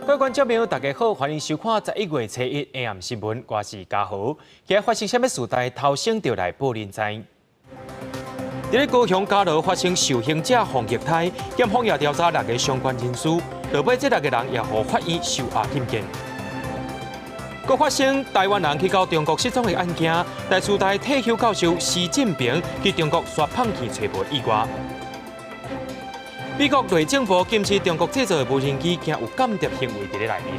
各位觀眾朋友，大家好，歡迎收看11月初一 AM 新聞，我是嘉豪。今日發生啥物事代，頭先就來報恁知。佇咧高雄嘉禾發生受刑者予虐待，檢方也調查六个相關人士，落尾這六个人也予法院收押禁見。閣發生台灣人去到中國失蹤的案件，台師大退休教授施進平去中國煞放棄揣無意外。美國內政部禁止中國製造的無人機，驚有間諜行為佇咧內面。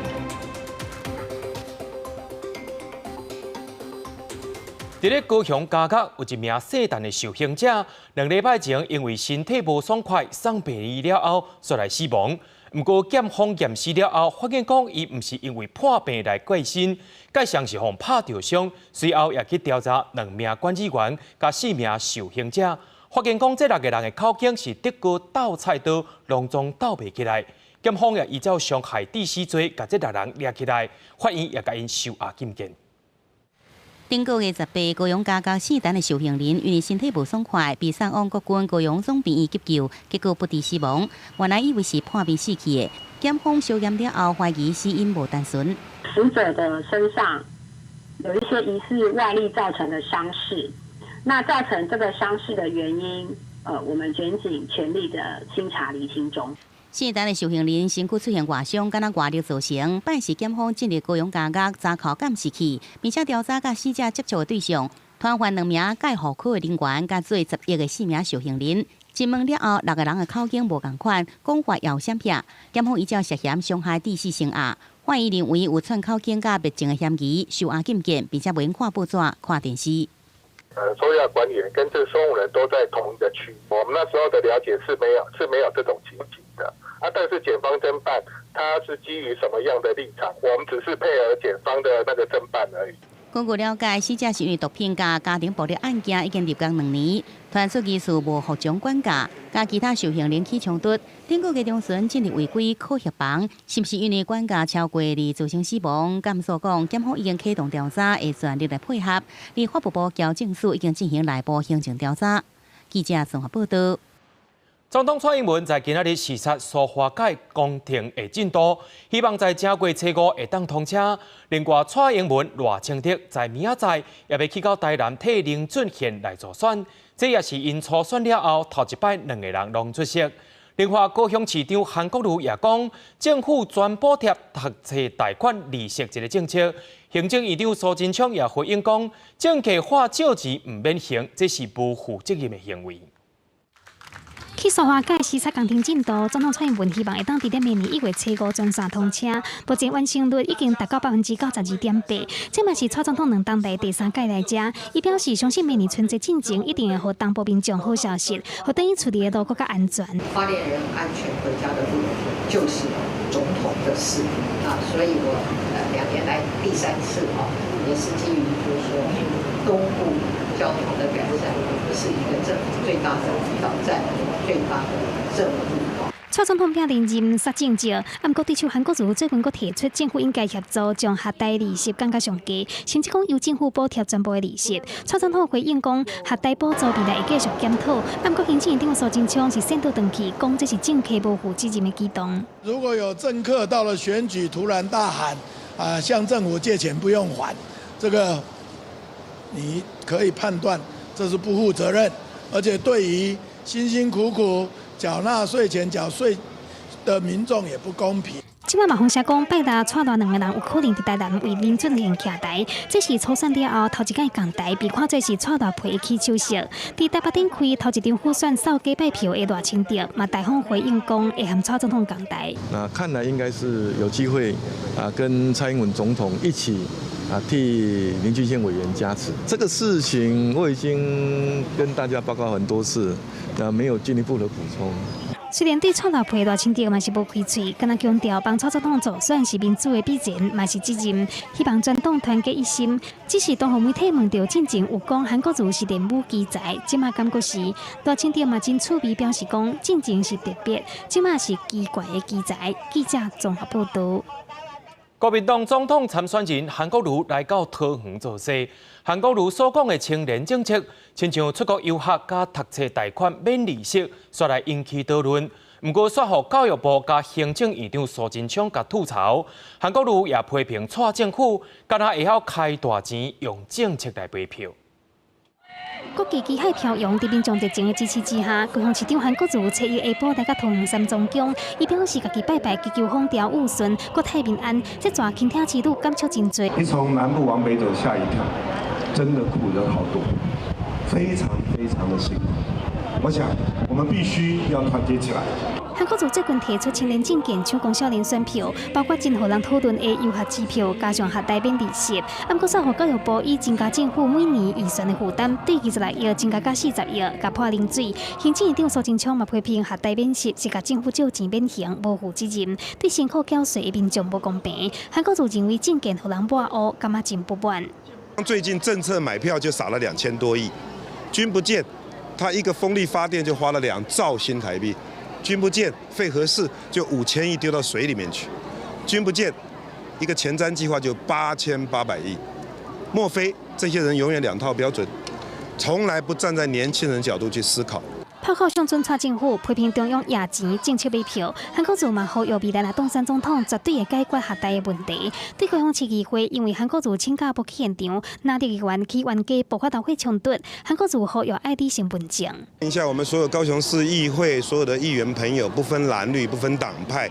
佇咧高雄嘉義有一名姓陳的受刑者，2禮拜前因為身體無爽快，送病院了後，煞來死亡。毋過檢方驗屍了後，發現講伊毋是因為破病來過身，蓋上是予拍著傷。隨後也去調查兩名管理員佮四名受刑者，發現講這六个人的口供是德國鬥菜刀，攏總鬥袂起來。檢方也依照傷害致死罪，共這六人掠起來，法院也共𪜶收押禁見。頂個月18，高雄嘉義姓陳的受刑人因為身體無爽快，被送往國軍高雄總病院急救，結果不治死亡。原來以為是破病死去的，檢方相驗了後，懷疑死因無單純。死者的身上有一些疑似外力造成的傷勢，那造成這個傷勢的原因，我們檢警全力的清查釐清中。姓陳的受刑人身軀出現外傷，敢若外力造成。拜四檢方進入高雄監獄查扣監視器，並且調查佮死者接觸的對象，傳喚兩名介護區的人員，佮做十一个四名受刑人。質問了後，六个人的口供無仝款，講法也有閃避。檢方依照涉嫌傷害致死成案，法院認為有串口供佮滅證的嫌疑，收押禁見，並且袂用看報紙、看電視。收押管理員跟這個收容人都在同一個區，我們那時候的了解是沒有這種情形的。啊，但是檢方偵辦，他是基於什麼樣的立場？我們只是配合檢方的那個偵辦而已。根據了解，死者是因為毒品佮家庭暴力案件已經入獄2年，傳出疑似無服從管教，佮其他受刑人起衝突。頂個月中旬進入違規考核房，是毋是因為管教超過而造成死亡？檢索講，檢方已經啟動調查，會全力來配合。而法務部矯正署已經進行內部行政調查。記者綜合報道。總統蔡英文在今仔日視察蘇花改工程的進度，希望在正月初五會當通車。另外，蔡英文、賴清德在明仔載也欲去到台南替林俊憲來助選，這也是𪜶初選了後頭一擺兩个人攏出席。另外，高雄市長韓國瑜也講，政府全補貼讀冊貸款利息這个政策。行政院長蘇貞昌也回應講，政客喊借錢毋免還，這是無負責任的行為。去蘇花改視察工程進度，總統蔡英文希望會當佇咧明年1月初5全線通車。目前完成率已經達到92.8%，這嘛是蔡總統兩冬來第三擺來遮。伊表示相信明年春節進前一定會予東部民眾好消息，予轉去厝裡的路閣較安全。花蓮人安全回家的路就是總統的事啊，所以我2年來第三次哦，也是基於就是說東部交通的改善是一個政府最大的挑戰，最大的任務。蔡總統拼連任殺政績，毋過對手韓國瑜最近閣提出政府應該協助將學貸利息降到上低，甚至講由政府補貼全部的利息。蔡總統回應講，學貸補助未來會繼續檢討。毋過行政院長蘇貞昌是先倒轉去，講這是政客無負責任的舉動。如果有政客到了選舉突然大喊啊，向政府借錢不用還，這個你可以判斷這是不負責任，而且對於辛辛苦苦繳納稅錢、繳稅的民眾也不公平。這擺嘛風聲講，拜六蔡賴兩个人有可能佇台南為林俊憲徛台，這是初選了後頭一擺仝台，被看做是蔡賴配的起手式。佇台北展開頭一場輔選掃假拜票的賴清德嘛大方回應講，會和蔡總統仝台。那看來應該是有機會啊，跟蔡英文總統一起啊替林俊憲委員加持。這個事情我已經跟大家報告很多次，那沒有進一步的補充。雖然對蔡賴配賴清德嘛是無開喙，敢若強調幫蔡總統助選是民主的必然，嘛是責任，希望全黨團結一心。只是當予媒體問著進前有講韓國瑜是練武奇才，這馬感覺是賴清德嘛真趣味表示講進前是特別，這馬是奇怪的奇才。記者綜合報道。國民黨總統參選人韓國瑜來到桃園造勢。韓國瑜所講的青年政策，親像出國遊學佮讀冊貸款免利息，煞來引起討論。毋過煞予教育部佮行政院長蘇貞昌共吐槽，韓國瑜也批評蔡政府，敢若會曉開大錢用政策來買票。國旗機械飄揚，佇民眾熱情的支持之下，高雄市長韓國瑜初一下晡來到桃園三莊宮，伊表示家己拜拜祈求風調雨順、國泰民安。這逝傾聽之旅感觸真濟。一從南部往北走，嚇一跳，真的苦人好多，非常非常的辛苦。我想，我們必須要團結起來。韓國瑜最近提出青年政見搶攻少年選票，包括真予人討論的遊學支票，加上學貸免利息。毋過，煞予教育部以增加政府每年預算的負擔，對26億增加到40億，共潑冷水。行政院長蘇貞昌嘛批評學貸免息是共政府借錢免還，無負責任，對辛苦繳稅的民眾無公平。韓國瑜認為政見予人抹烏，感覺真不滿。最近政策買票就撒了2000多億，君不見，他一個風力發電就花了2兆新台幣。君不見，廢核四就5000億丟到水裡面去。君不見，一個前瞻計劃就8800億。莫非這些人永遠兩套標準，從來不站在年輕人角度去思考？炮口向準蔡政府批評中央掖錢政策買票，韓國瑜嘛呼籲未來若當選總統，絕對會解決學貸的問題。對高雄市議會，因為韓國瑜請假無去現場，藍綠議員去冤家爆發鬥火衝突，韓國瑜呼籲愛理性問政。一下，我們所有高雄市議會所有的議員朋友，不分藍綠，不分黨派，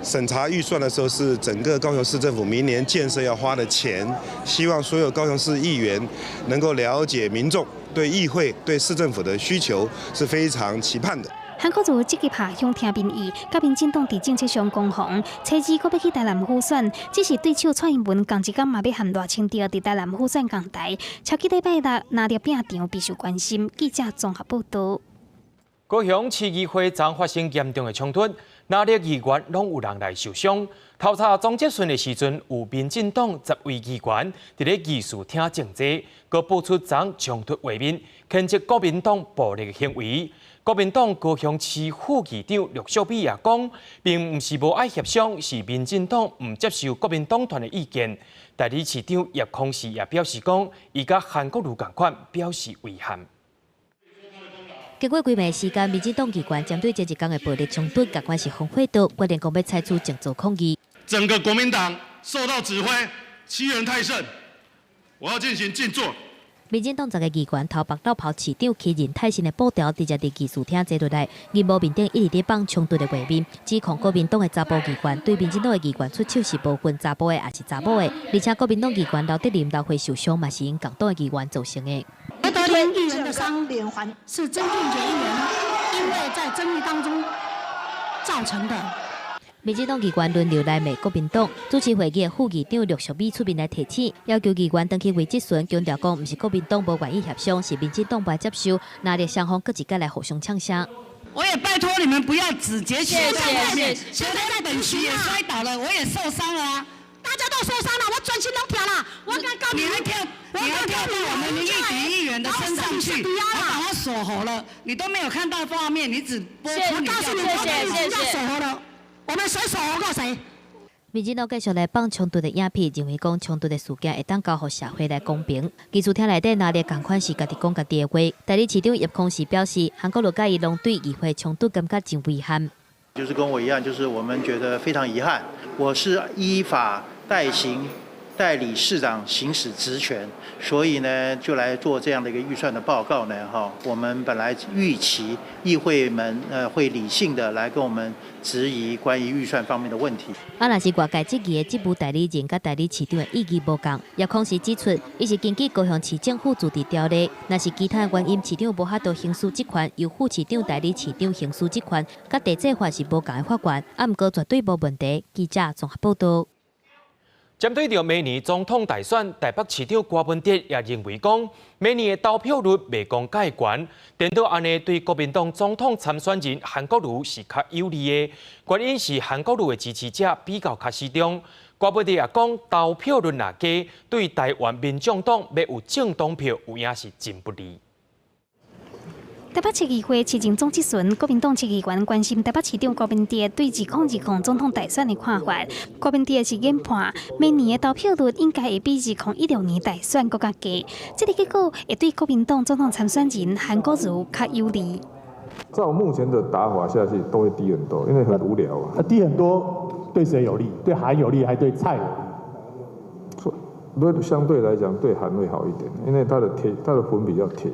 審查預算的時候，是整個高雄市政府明年建設要花的錢，希望所有高雄市議員能夠了解民眾對議會、對市政府的需求是非常期盼的。韓國瑜積極下鄉聽民意，佮民進黨佇政策上攻防，初二閣欲去台南輔選，只是對手蔡英文仝一工嘛欲和賴清德佇台南輔選仝台，超級禮拜六藍綠拚場備受關心。記者綜合報導。高雄市議會昨發生嚴重的衝突，藍綠議員攏有人來受傷。頭查總質詢的時陣，有民進黨10位議員佇咧議事廳靜坐，閣播出昨衝突畫面，譴責國民黨暴力的行為。國民黨高雄市副議長陸秀美也講，並毋是無愛協商，是民進黨毋接受國民黨團的意見。代理市長葉匡時也表示講，伊佮韓國瑜仝款，表示遺憾。經過幾暝時間，民進黨議員針對這一工的暴力衝突，仝款是風火刀，決定講欲採取靜坐抗議。整個國民黨受到指揮，欺人太甚，我要進行靜坐。民進黨10個議員頭縛斗袍市長欺人太甚的布條，直接佇議事廳坐落來，螢幕面頂一直佇放衝突的畫面，指控國民黨的查埔議員對民進黨的議員出手是無分查埔的，抑是查某的，而且國民黨議員劉德林劉慧受傷，嘛是𪜶共黨的議員造成的。劉德林議員的傷臉環是曾俊傑議員因為在爭議當中造成的。民進黨議員輪流來罵國民黨，主持會議的副議長陸淑美出面來提醒，要求議員轉去位質詢，強調講毋是國民黨無願意協商，是民進黨無愛接受，藍綠雙方閣一擺來互相嗆聲。我也拜託你們不要只截取謝謝謝謝。現在本區也摔倒了，我也受傷了啊！大家都受傷了，我專心攏跳啦，我敢告你還跳，你還跳到我們林義迪議員的身上去，我把他鎖喉了，你都沒有看到畫面，你只播出我告訴你，謝謝謝謝。鎖喉了，我們誰鎖喉過誰？民進黨繼續來放衝突的影片，認為講衝突的事件會當交予社會來公評。議事廳內底藍綠仝款是家己講家己的話。代理市長葉匡時表示，韓國瑜佮伊攏對議會衝突感覺真遺憾。就是跟我一樣，就是我們覺得非常遺憾。我是依法代行代理市長行使職權，所以呢就來做這樣的一個預算的報告呢。哈，我們本來預期議會們會理性的來跟我們質疑關於預算方面的問題。啊，若是外界質疑的職務代理人佮代理市長的意義無仝，葉匡時指出，伊是根據高雄市政府自治條例，若是其他原因，市長無法度行使職權，由副市長代理市長行使職權，佮地制法是無仝的法源，啊，毋過絕對無問題。記者綜合報道。針對著明年總統大選，台北市長柯文哲也認為講，明年的投票率袂講蓋懸，顛倒按呢對國民黨總統參選人韓國瑜是較有利的。原因是韓國瑜的支持者比較較適中。柯文哲也講，投票率若低，對台灣民眾黨欲有政黨票有影是真不利。台北市議會市政總質詢，國民黨市議員關心台北市長柯文哲對2020總統大選的看法。柯文哲是研判，明年的投票率應該會比2016年大選閣較低，這個結果會對國民黨總統參選人韓國瑜較有利。照目前的打法下去，都會低很多，因為很無聊啊。那低很多對誰有利？對韓有利還對蔡有利？對，相對來講對韓會好一點，因為他的鐵，他的魂比較鐵。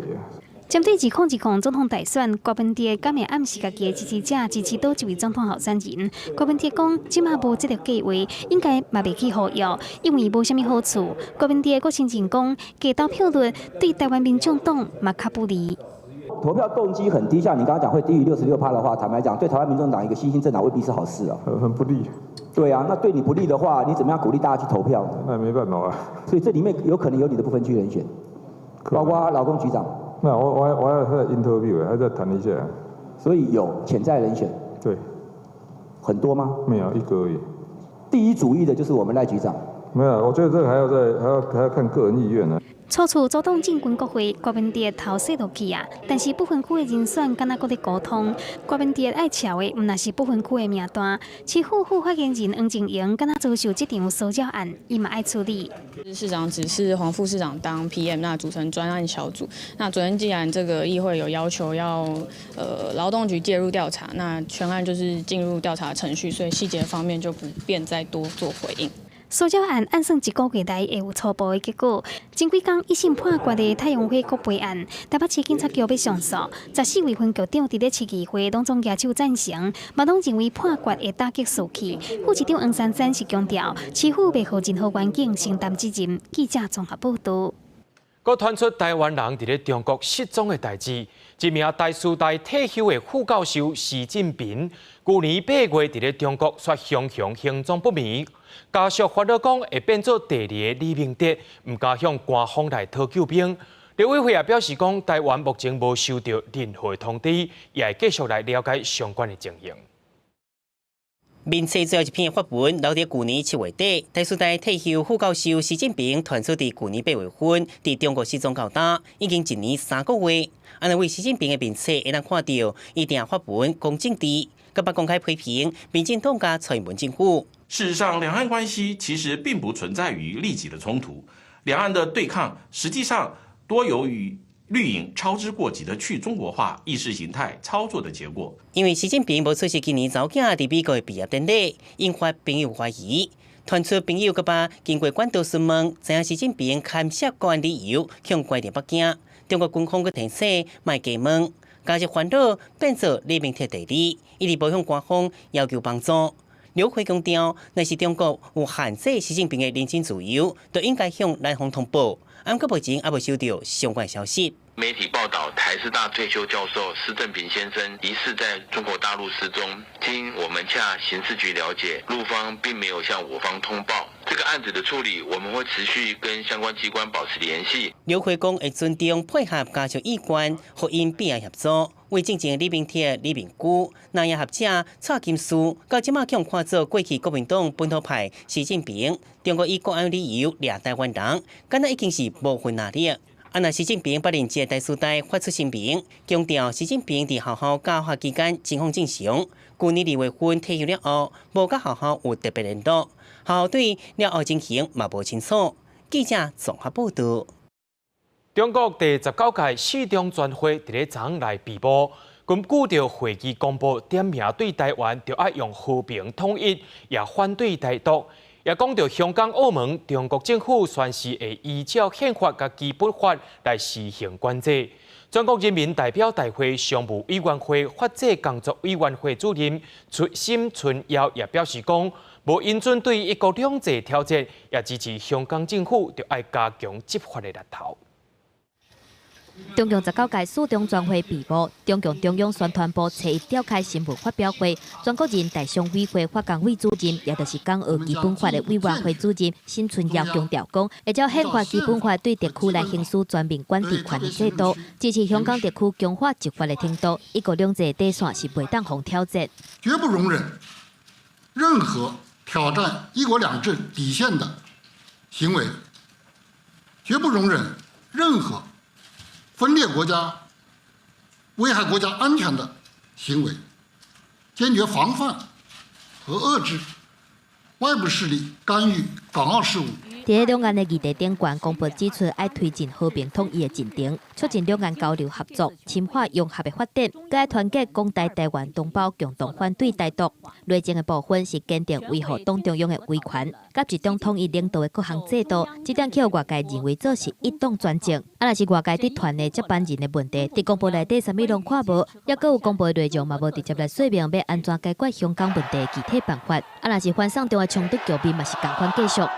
針對2020總統大選，郭文哲敢會暗示家己的支持者支持佗一位總統候選人？郭文哲講，這馬無這个計劃，應該嘛袂去呼籲，因為無啥物好處。郭文哲閣承認講，低投票率對台灣民眾黨嘛較不利。投票動機很低，像你剛剛講會低於66%的話，坦白講，對台灣民眾黨一個新興政黨未必是好事啊。很不利。對啊，那對你不利的話，你怎麼樣鼓勵大家去投票？那沒辦法啊。所以這裡面有可能有你的不分區人選，包括勞工局長。那我要再 interview，還再談一下。所以有潛在人選。對。很多嗎？沒有，一個而已。第一主意的就是我們賴局長。沒有，我覺得這個還要再還要看個人意願呢。初次組黨進軍國會，郭文哲頭洗落去啊！但是不分區的人選敢若閣咧溝通，郭文哲愛撨的毋但是不分區的名單，市府副發言人黃靜瑩敢若遭受這場騷擾案，伊嘛愛處理。市長指示黃副市長當 PM，那組成專案小組。那昨天既然這個議會有要求要勞動局介入調查，那全案就是進入調查程序，所以細節方面就不便再多做回應。騷擾案按算一個月內會有初步的結果。前幾工一審判決的太陽花國賠案，台北市警察局欲上訴，14位分局長佇咧市議會攏總舉手贊成，嘛攏認為判決會打擊士氣。副市長黃珊珊是強調，市府袂予任何環境承擔責任。記者綜合報導。閣傳出台灣人佇咧中國失蹤的代誌，一名台師大退休的副教授施正平，舊年8月佇咧中國煞雄雄行蹤不明，家屬煩惱講會變做第二个李明哲，毋敢向官方來討救兵。陸委會也表示講，台灣目前無收到任何通知，也會繼續來了解相關的情形。面冊最後一篇發文，留佇舊年7月底，台師大退休副教授施正平傳出佇舊年8月份佇中國失蹤到今，已經一年3個月。按呢為施正平的面冊會當看著，伊定發文講政治，閣捌公開批評民進黨佮蔡英文政府。事實上，兩岸關係其實並不存在於立即的衝突，兩岸的對抗實際上多由於綠營操之過急的去中國化意識形態操作的結果。因為習近平無出席今年查某囝佇美國的畢業典禮，引發朋友懷疑，傳出朋友閣捌經過管道詢問，知影習近平牽涉國安理由，予關佇北京。中國軍方閣提醒，莫加問，家屬煩惱變做李明哲第二，一直無向官方要求幫助。劉奎強調，若是中國有限制習近平的人身自由，就應該向南方通報。毋過目前猶未收著相關消息。媒體報道，台師大退休教授施正平先生疑似在中國大陸失蹤。經我們洽刑事局了解，陸方並沒有向我方通報。這個案子的處理，我們會持續跟相關機關保持聯繫。劉奎講會尊重配合家屬意願，予𪜶必要協助。為進前李明哲、李明居、南亞學者蔡金書，到這馬予看做過去國民黨本土派習近平，中國以國安理由掠台灣人，敢若已經是無份壓力。啊！若習近平不認這台師大發出聲明，強調習近平佇學校教學期間情況正常。舊年2月份退休了後，無佮學校有特別聯絡，學校對了後情形嘛無清楚。記者綜合報導。中國第19屆四中全會佇咧昨昏來閉幕，根據著會議公布點名對台灣著愛用和平統一，也反對台獨。也講著香港、澳門，中國政府宣示會依照憲法佮基本法來實行管制。全國人民代表大會常務委員會法制工作委員會主任沈春耀也表示講，無允准對一國兩制挑戰，也支持香港政府著愛加強執法的力頭。中共19屆四中全會閉幕，中共中央宣傳部初一召開新聞發表會，全國人大常委會法工委主任，也就是港澳基本法的委員會主任沈春耀強調講，會照憲法基本法對特區來行使全面管治權的制度，支持香港特區強化執法的程度，一國兩制底線是袂當予挑戰，絕不容忍任何挑戰一國兩制底線的行為，絕不容忍任何分裂國家、危害國家安全的行為，堅決防範和遏制外部勢力干預港澳事務。佇咧兩岸的議題頂懸，公報指出，愛推進和平統一的進程，促進兩岸交流合作、深化融合的發展，閣愛團結廣大台灣同胞，共同反對台獨。內政的部分是堅定維護黨中央的威權，佮一中統一領導的各項制度，這點予外界認為做是一黨專政。啊，若是外界集團的接班人的問題，佇公報內底啥物攏看無，抑閣有公報內容嘛無直接來說明欲按怎解決香港問題的具體辦法。啊，若是反送中的衝突局面嘛是仝款繼續。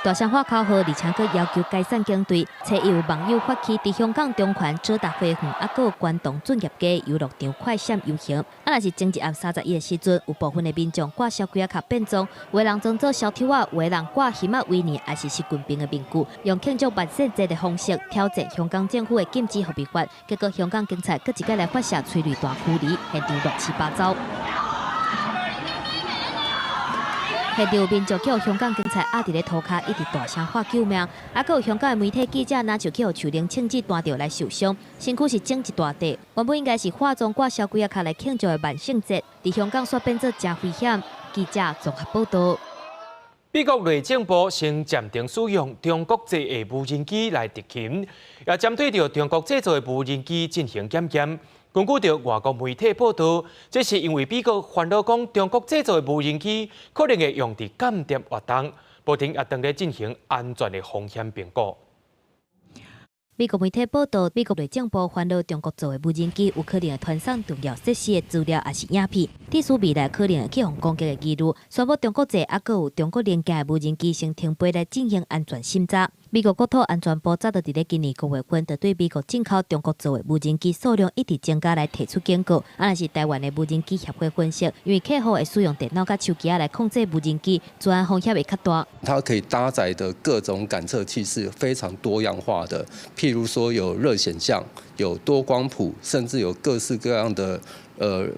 大聲喊口號，而且閣要求解散警隊。初一有網友發起佇香港中環遮打花園，抑閣有關東駿業街遊樂場快閃遊行。啊，若是前一暗31的時陣，有部分的民眾掛蕭規仔卡變裝，有的人裝做小丑仔，有的人掛魚仔維尼，抑是習近平的面具，用慶祝萬聖節的方式挑戰香港政府的禁止貨幣法。結果香港警察閣一擺來發射催淚彈驅離，現場亂七八糟。現場有民眾予香港警察壓佇咧塗跤，一直大聲喊救命。啊，閣有香港的媒體記者，若就予樹奶銃子彈著來受傷，身軀是腫一大塊。原本應該是化妝掛蕭規仔跤來慶祝的萬聖節，佇香港煞變做誠危險。記者綜合報導。美國內政部先暫停使用中國製的無人機來執勤，也針對著中國製造的無人機進行檢驗。根據著外國媒體報導，這是因為美國煩惱講中國製造的無人機可能會用佇間諜活動，目前也正咧進行安全的風險評估。美國媒體報導，美國內政部煩惱中國造的無人機有可能會傳送重要設施的資料，抑是影片，致使未來可能會去予攻擊的疑慮，宣布中國製抑閣有中國零件的無人機先停飛來進行安全審查。美國國土安全部早就佇咧今年5月份，就對美國進口中國造的無人機數量一直增加來提出警告。啊，若是台灣的無人機協會分析，因為客戶會使用電腦佮手機仔來控制無人機，資安風險會較大。它可以搭載的各種感測器是非常多樣化的，譬如說有熱顯像、有多光譜，甚至有各式各樣的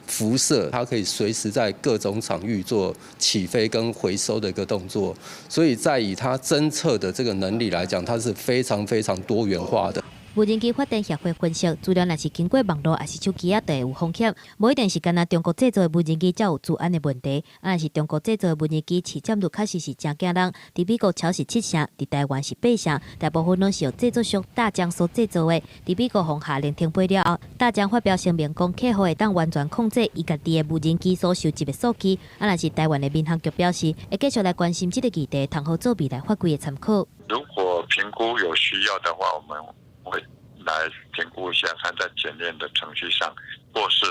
輻射，它可以隨時在各種場域做起飛跟回收的一個動作，所以在以它偵測的這個能力來講，它是非常非常多元化的。無人機發展協會分析，資料若是經過網路抑是手機仔，就會有風險。無一定是干焦中國製造的無人機才有資安的問題，啊，若是中國製造的無人機市佔率確實是誠驚人。佇美國超是7成，佇台灣是8成，大部分攏是由製造商大疆所製造的。佇美國予下令停飛了後，大疆發表聲明講，客戶會當完全控制伊家己的無人機所收集的數據。啊，若是台灣的民航局表示，會繼續來關心這个議題，通好做未來法規的參考。如果評估有需要的話，我們會來評估一下，看在檢驗的程序上，或是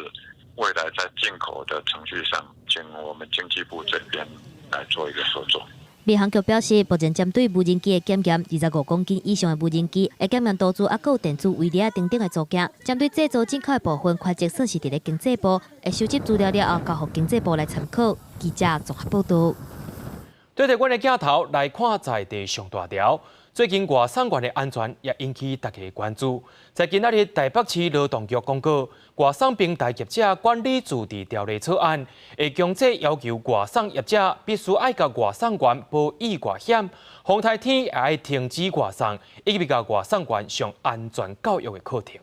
未來在進口的程序上，請我們經濟部這邊來做一個合作。民航局表示，目前針對無人機的檢驗，25公斤以上的無人機會檢驗多組，抑閣有電子圍籬等等的組件。針對製造進口的部分，規則算是佇咧經濟部會收集資料了後，交予經濟部來參考。記者綜合報導。對著阮的鏡頭來看，在地上大條。最近外送員的安全也引起大家的關注。在今仔日，台北市勞動局公告，外送平台業者管理自治條例草案，會強制要求外送業者必須愛共外送員保意外險，風颱天也愛停止外送，以及共外送員上安全教育的課程。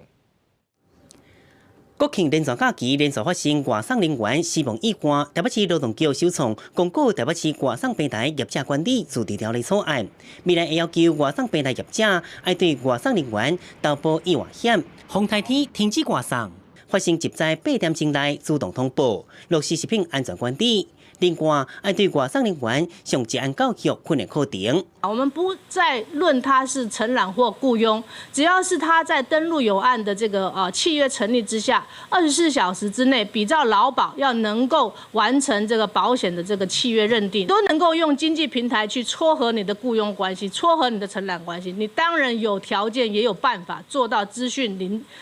國慶連續假期連續發生外送人員死亡意外，台北市勞動局首創公告台北市外送平台業者管理自治條例草案，未來會要求外送平台業者愛對外送人員投保意外險，風颱天停止外送，發生職災8點鐘內主動通報，落實食品安全管理。另外，愛對外送人員上職安教育訓練課程。我們不再論他是承攬或僱傭，只要是他在登錄有案的這個契約成立之下，24小時之內，比照勞保要能夠完成這個保險的這個契約認定，都能夠用經濟平台去撮合你的僱傭關係，撮合你的承攬關係，你當然有條件也有辦法做到資訊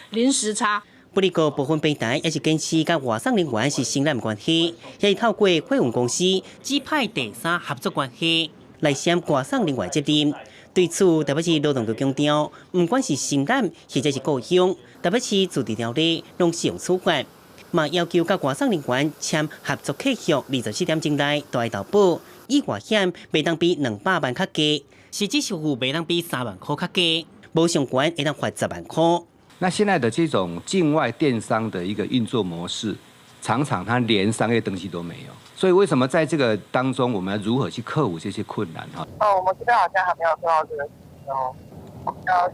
零時差。不過，部分平台也是堅持佮外送人員是承攬關係，也是透過貨運公司指派第三合作關係來卸外送人員責任。對此，台北市勞動局強調，毋管是承攬或者是僱傭，台北市自治條例攏適用處罰，嘛要求佮外送人員簽合作契約24點鐘內都愛投保，意外險袂當比200萬較低，實際收付袂當比3萬箍較低，無上懸會當罰10萬箍。那現在的這種境外電商的一個運作模式，常常他連商業登記都沒有。所以為什麼在這個當中，我們要如何去克服這些困難？哈？哦，我們這邊好像還沒有收到這個哦。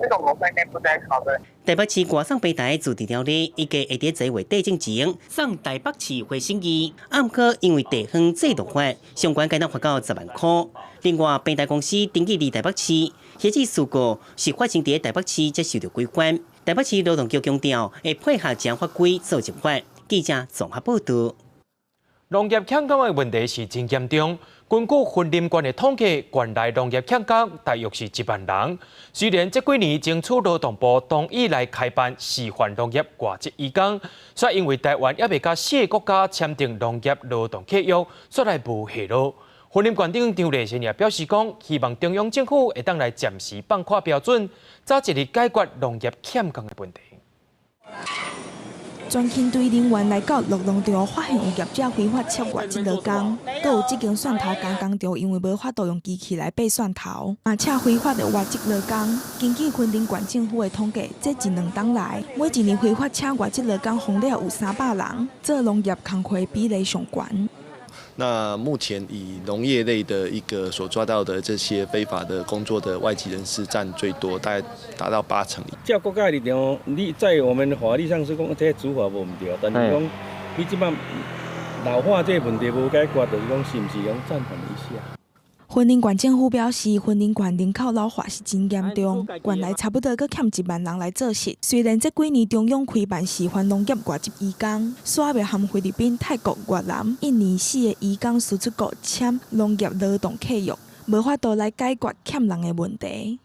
這個我們會內部再討論。台北市外送平台自治條例預計會佇這月底進前送台北市會審議，毋過因為地方制度法相關該當罰到10萬箍。另外，平台公司登記佇台北市，彼起事故是發生佇台北市才受著規範。台北市勞動局強調會配合這項法規做執法。記者綜合報導。農業欠工的問題是真嚴重。根據雲林縣的統計，縣內農業欠工大約是1萬人。雖然這幾年爭取勞動部同意來開辦示範農業外籍移工，卻因為台灣猶未佮四个國家簽訂農業勞動契約，煞來無下落。雲林縣長張麗善也表示講，希望中央政府會當來暫時放寬標準，早一日解決農業欠工的問題。全勤隊人員來到鹿農場，發現有業者非法請外籍勞工，閣有這間蒜頭加工廠因為無法度用機器來掰蒜頭，嘛請非法的外籍勞工。根據雲林縣政府的統計，這一兩冬來，每一年非法請外籍勞工予掠有300人，做農業工課比例上懸。那目前以農業類的一個所抓到的這些非法的工作的外籍人士佔最多，大概達到8成。照國家的立場，你在我們法律上是講這處罰無毋對，但是講你這擺老化這個問題無解決，就是講是毋是用暫緩一下？雲林縣政府表示，雲林縣人口老化是真嚴重，縣內差不多閣欠1萬人來做事。雖然這幾年中央開辦示範農業外籍移工，煞未和菲律賓、泰國、越南、印尼四个移工輸出國簽農業勞動契約，無法度來解決欠人的問題。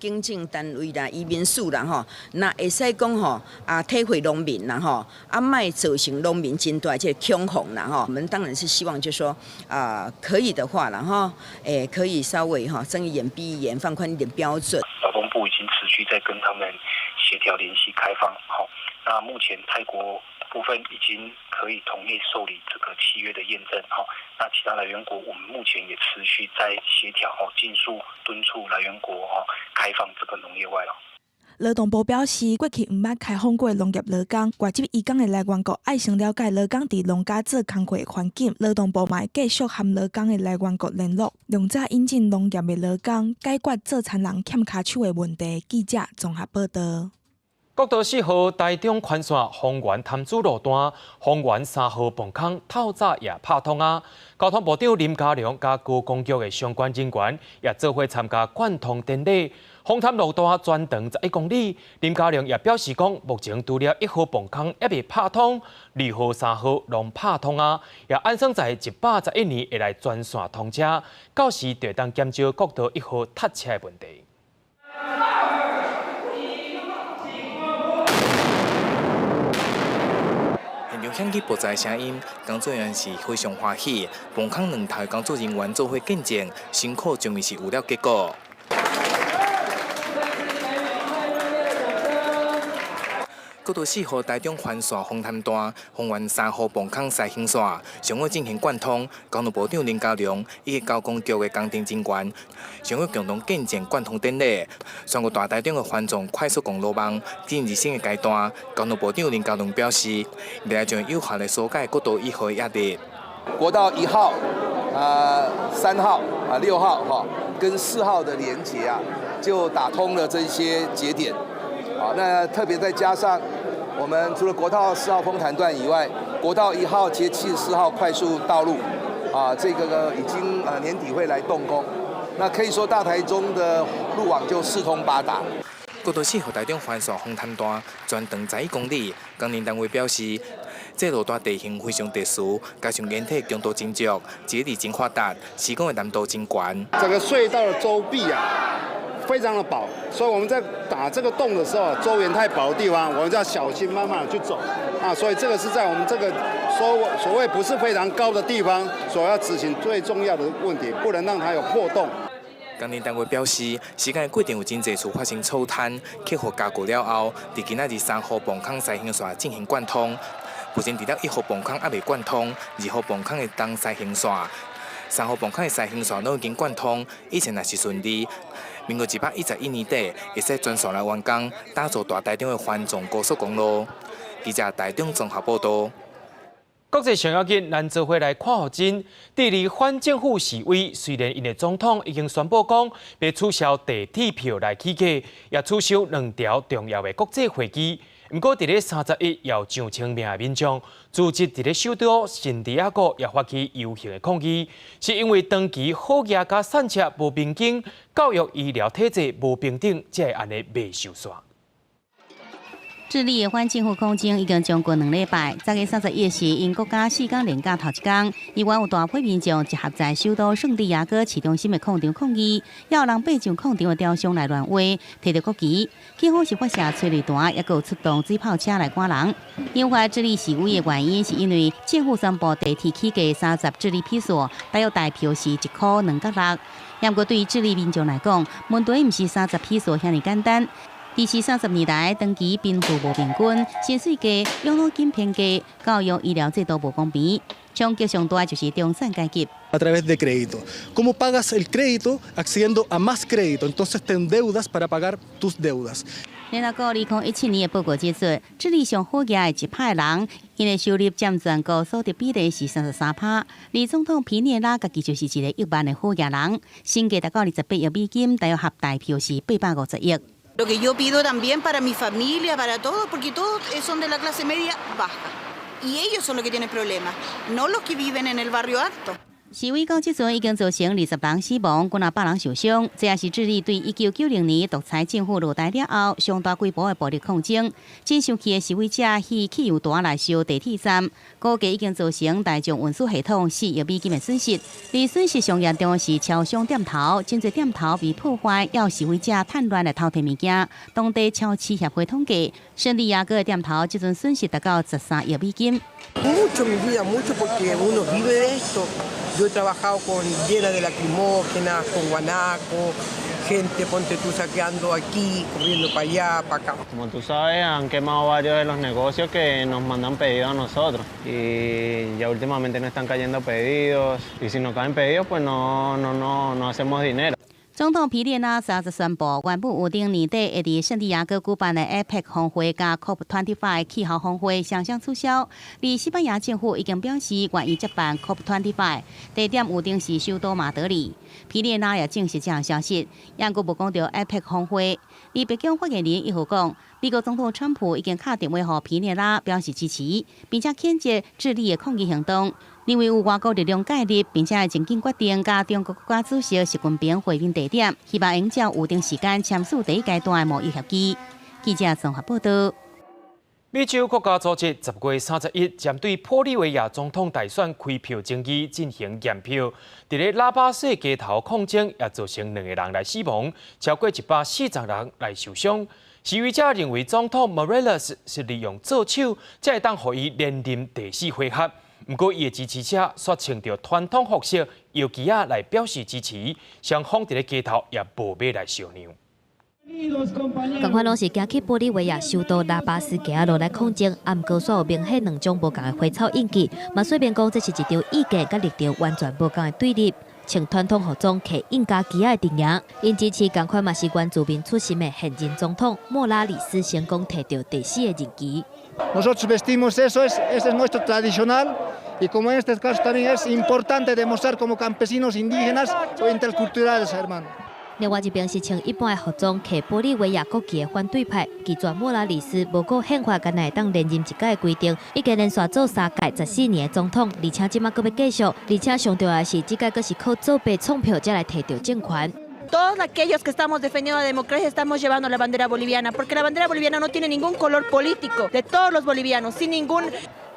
行政單位啦、移民署啦吼，若會使講吼啊，體會農民啦吼，啊，莫造成農民真大這個恐慌啦吼。我們當然是希望就是說啊，可以的話啦吼，可以稍微哈睜一眼閉一眼，放寬一點標準。勞動部已經持續在跟他們協調聯繫開放，好，那目前泰國部分已經可以同意受理這個契約的驗證，好，那其他來源國我們目前也持續在協調，哦，盡速敦促來源國哦開放這個農業外勞。勞動部表示，過去毋捌開放過農業勞工，外籍移工的來源國愛先了解勞工佇農家做工課的環境。勞動部嘛會繼續和勞工的來源國聯絡，量早引進農業的勞工，解決做田人欠跤手的問題。記者綜合報導。國道4號台中環線豐原潭子路段，豐原3號泵空透早也拍通啊！交通部長林佳龍佮高工局的相關人員也做伙參加貫通典禮。豐潭路段全長11公里，林佳龍也表示講，目前除了1號泵空猶未拍通，2號、3號攏拍通啊！也按算在111年會來全線通車，到時就會當減少國道1號塞車的問題。現場響起爆炸聲音，工作人員是非常歡喜。泵空兩頭工作人員做伙見證，辛苦終於是有了結果。國道4號台中環線豐潭段、豐原3號泵空西行線上午進行貫通，交通部長林佳龍以及交工局的工程人員上午共同見證貫通典禮，宣布大台中的環狀快速公路網進入新的階段。交通部長林佳龍表示，未來將有效的疏解國道1號的壓力。國道1號、3號、6號哈，跟4號的連結啊，就打通了這些節點。好，那特別再加上我們除了國道4號豐潭段以外，國道1號接74號快速道路，啊，這個已經年底會來動工。那可以說大台中的路網就四通八達。國道4號台中環線豐潭段全長11公里，工程單位表示，這路段地形非常特殊，加上岩體強度真足，捷力真發達，施工的難度真懸。整個隧道的周壁啊，非常的薄，所以我們在打這個洞的時候，周緣太薄的地方，我們就要小心慢慢的去走啊。所以這個是在我們這個所謂不是非常高的地方，所要執行最重要的問題，不能讓它有破洞。工程單位表示，時間的過程有真濟處發生錯攤，克服加固了後，佇今仔日3號泵空西行線進行貫通。目前除了1號泵空猶未貫通，2號泵空的東西行線、3號泵空的西行線攏已經貫通，以前若是順利。民國111年底，會使全線來完工，打造大台中的環狀高速公路。記者台中綜合報導。國際上要緊，咱做伙來看予真。智利反政府示威，雖然𪜶的總統已經宣布講欲取消地鐵票來起價，也取消兩條重要的國際飛機。毋過，佇咧31有上千名的民眾組織佇咧首都聖地亞哥也發起遊行的抗議，是因為長期好額佮散赤無平均，教育醫療體制無平等，才會按呢袂受煞。智利的反政府抗爭已經將近2禮拜。10月31是𪜶國家四工連假頭一工，依然有大批民眾集合在首都聖地亞哥市中心的廣場抗議，也有人爬上廣場的雕像來亂畫，提著國旗。警方是發射催淚彈，也閣有出動水炮車來趕人。引發智利示威的原因，是因為政府宣布地鐵起價30智利披索，大約台票是1箍2角6。毋過對於智利民眾來講，問題毋是三十披索遐爾簡單。而是30年來，長期貧富無平均，薪水低，養老金偏低，教育醫療制度無公平，衝擊上大就是中產階級。 A través de crédito. ¿Cómo pagas el crédito? Accediendo a más crédito. Entonces te endeudas para pagar tus deudas. 聯合國2017年的報告指出，智利上好額的1%人，𪜶的收入佔全國所得比例是33%。而總統皮涅拉家己就是一個億萬的好額人，身價達到28億美金，大約合台票是850億。 Lo que yo pido también para mi familia, para todos, porque todos son de la clase media baja. Y ellos son los que tienen problemas, no los que viven en el barrio alto. 示威到這陣已經造成20人死亡，幾若百人受傷。這也是智利對1990年獨裁政府落台了後，上大規模的暴力抗爭。真生氣的示威者去汽油彈來燒地鐵站，估計已經造成大眾運輸系統4億美金的損失。而損失上嚴重的是超商店頭，真濟店頭被破壞，猶有示威者趁亂來偷提物件。當地超市協會統計，聖地亞哥的店頭這陣損失達到13億美金。 Mucho mi vida, mucho porque uno vive de esto. Yo he trabajado con llena de lacrimógenas, con guanaco, gente, ponte tú saqueando aquí, corriendo para allá, para acá. Como tú sabes, han quemado varios de los negocios que nos mandan pedidos a nosotros y ya últimamente no están cayendo pedidos y si no caen pedidos, pues no, no, no, no hacemos dinero. 總統皮涅拉昨日宣布，原本預定年底會佇聖地亞哥舉辦的 APEC 峰會佮 COP25 氣候峰會雙雙取消。而西班牙政府已經表示願意接辦 COP25，地點預定是首都馬德里。皮涅拉也證實這項消息，猶閣無講著 APEC 峰會。而白宮發言人一號講，美國總統川普已經敲電話予皮涅拉表示支持，並且譴責智利的抗議行動。認為有外國力量介入，並且會真緊決定佮中國國家主席習近平會面地點，希望會照預定時間簽署第一階段的貿易協議。記者綜合報道。美洲國家組織10月31針對玻利維亞總統大選開票爭議進行驗票，佇咧拉巴斯街頭抗爭，也造成兩個人來死亡，超過140人來受傷。示威者認為總統莫雷勒斯是利用做手，才會當予伊連任第四回合。毋過，伊的支持者煞穿著傳統服飾、搖旗仔來表示支持，雙方佇咧街頭也無欲來相讓。仝款攏是行去玻利維亞首都拉巴斯街仔路來抗爭，啊，毋過煞有明顯兩種無仝的花草印記，嘛說明講這是一場意見佮立場完全無仝的對立。穿傳統服裝、提印加旗仔的陣營，𪜶支持仝款嘛是原住民出身的現任總統莫拉里斯成功提著第四個任期。 Nosotros vestimos eso, es, ese es nuestro tradicional y como en este caso también es importante demostrar como campesinos indígenas o interculturales, hermano. 另外一邊是穿一般的服裝，提玻利維亞國旗的反對派，拒絕莫拉里斯無顧憲法干焦會當連任一屆的規定，已經連續做三屆14年的總統，而且這馬閣欲繼續，而且上重要的是，這屆閣是靠作弊創票才來提著政權。 Todos aquellos que estamos defendiendo la democracia estamos llevando la bandera boliviana, porque la bandera boliviana no tiene ningún color político, de todos los bolivianos, sin ningún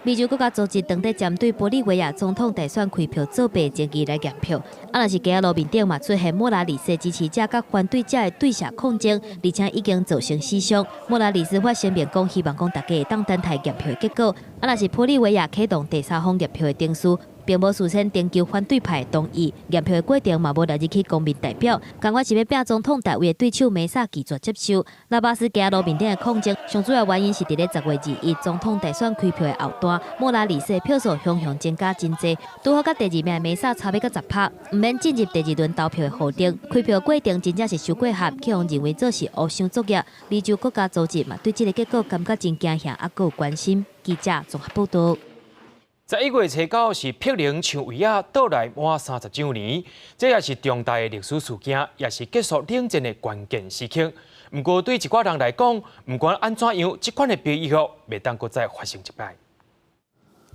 美洲國家組織當地針對玻利維亞總統大選開票作弊爭議來驗票，啊，若是街仔路面頂嘛出現莫拉里斯支持者佮反對者的對峙抗爭，而且已經造成死傷。莫拉里斯發聲明講，希望講大家會當等待驗票的結果。啊，若是玻利維亞啟動第三方驗票的程序，並無事先徵求反對派同意，驗票的過程嘛無列入去公民代表。仝款是欲拼總統大位的對手梅薩拒絕接受。拉巴斯街路面頂的抗爭，上主要原因是佇咧10月21總統大選開票的後段，莫拉里斯的票數雄雄增加真濟，拄好佮第二名的梅薩差欲到10趴，毋免進入第二輪投票的戶頂。開票過程真正是傷過合，去予認為這是烏箱作業。美洲國家組織嘛對這个結果感覺真驚嚇，猶閣有關心。記者綜合報道。11月初9是柏林牆圍仔倒來滿30週年，這也是重大的歷史事件，也是結束冷戰的關鍵時刻。毋過對一寡人來講，毋管按怎樣，這款的悲劇袂當閣再發生一擺。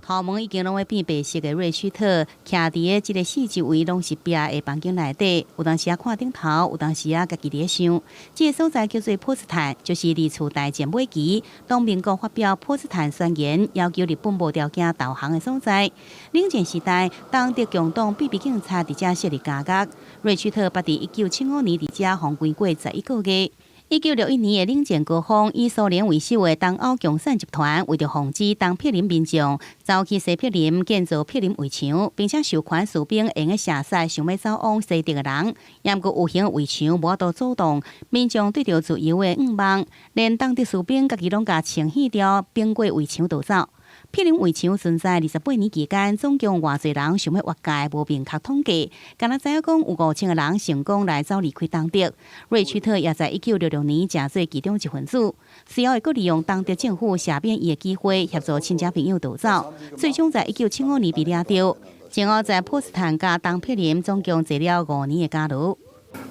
頭毛已經攏欲變白色的瑞曲特，徛佇咧這个四周圍攏是壁的房間內底，有當時仔看頂頭，有當時仔家己佇咧想。這个所在叫做波茨坦，就是二次大戰尾期，當盟國發表波茨坦宣言，要求日本無條件投降的所在。冷戰時代，東德共黨秘密警察佇遮設立監獄。瑞曲特捌佇1975年佇遮予關過11個月。1961年的冷戰高峰，以蘇聯為首的東歐共產集團，為著防止東柏林民眾走去西柏林建造柏林圍牆，並且授權士兵會用射殺想欲走往西德的人。毋過有形圍牆無法度阻擋民眾對著自由的願望，連東德士兵家己攏共清去掉，反過圍牆逃走。柏林圍牆存在28年期間，總共偌濟人想欲越界，無明確統計。敢若知影講有5000個人成功來走離開東德。瑞曲特也在1966年成做其中一份子，隨後閣利用東德政府赦免伊的機會，協助親戚朋友逃走，最終在1975年被掠著。前後在波茨坦佮東柏林總共坐了5年的監牢。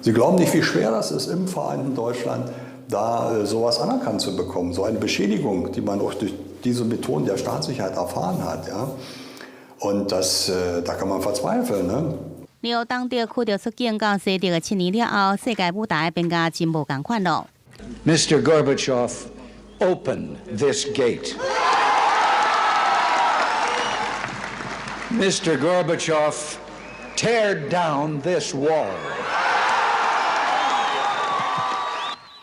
Sie glauben nicht, wie schwer das ist, im vereinten Deutschland da sowas anerkannt zu bekommen, so eine Beschädigung, die man auch durch diese Methoden der Staatssicherheit erfahren hat, ja. Und das, da kann man verzweifeln, ne? 由東德驅逐出境到西德的7年了後，世界舞台變甲真無仝款囉。 Mr. Gorbachev, open this gate. Mr. Gorbachev, tear down this wall.